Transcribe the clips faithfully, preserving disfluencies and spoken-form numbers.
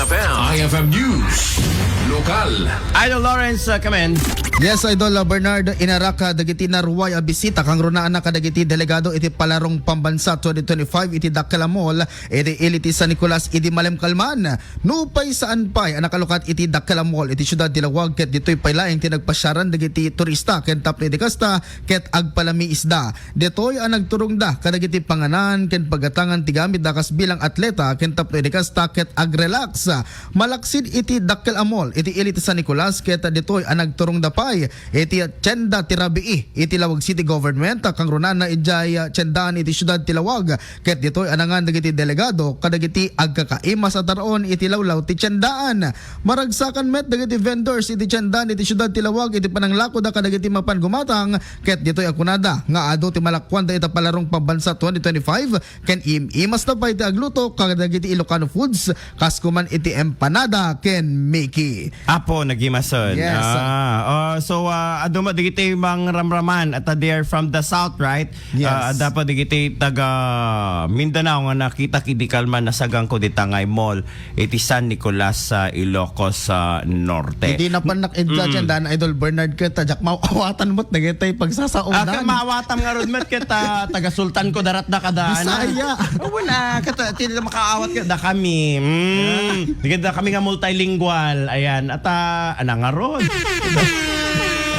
I F M News. Lokal. Idol Lawrence, uh, come in. Yes, Idol, uh, Bernard, inarak, uh, dagiti naruay a bisita kangrunaanna kadagiti delegado iti Palarong Pambansa twenty twenty-five iti dakkel a mall iti Ili ti San Nicolas idi malemkalman. Nupay saan pay a nakalukat iti dakkel a mall iti siudad ti Laoag ket ditoy pay laeng ti nagpasiaran dagiti turista ken tapno iti kasta ket agpalamiisda. Ditoy a nagturongda kadagiti panganan ken pagatangan ti gamitda kas bilang atleta ken tapno iti kasta ket agrelax. Malaksid iti dakkel a mall iti Ili ti San Nicolas ket ditoy a nagturongda pay iti tienda ti rabii iti Laoag City Government, kangrunaanna idiay tiendaan iti siudad ti Laoag. Ket ditoy a nangan dagiti delegado kadagiti agkakaimas a taraon iti lawlaw ti tiendaan. Maragsakan met dagiti vendors iti tiendaan iti siudad ti Laoag iti pananglakoda kadagiti mapan gumatang, ket ditoy a kunada nga adu ti malakuanda ita Palarong Pambansa twenty twenty-five, ken im-imasda pay ti agluto kadagiti Ilocano foods, kas kuman iti empanada ken Mickey. Apo, nagimasen. Yes. Ah, oh, so, ah, adu met dagiti mangramraman at they are from the south, right? Yes. Ah, adda pa dagiti taga Mindanao nga nakita idi kalman nasagangko dita nga mall iti San Nicolas sa Ilocos sa Norte. Iti napannak iti Mm. tiendaan, Idol Bernard, ket, ah, diak maawatan met dagiti pagsasaonan. Ah, ket maawatam ngarud met ket, ah, taga Sultan ko daratda kada, ana. Bisaya. Oh, wala, ket, ah, ti makaawat ket da kami. Mm. Di ket da kami nga multilingual. Ayan, at, ah, ana ngarud.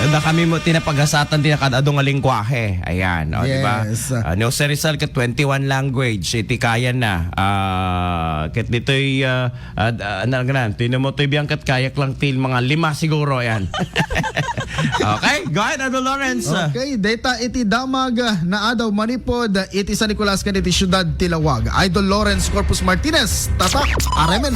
Da kami mo tinapagasatan ti nakaad-adu nga lengguahe. Ayan, o, di ba? Yes. Ah, ni Jose Rizal ket twenty-one language iti kayanna. Ah, ket ditoy, ah, ah, ah, ano nga nan, tino mo toy biang ket kayak lang til mga lima siguro, ayan. Okay, go ahead, Idol Lawrence. Okay, dayta iti damag, ah, naadaw manipud iti San Nicolas ken iti siudad ti Laoag. Idol Lawrence Corpus Martinez, tatak, aremen.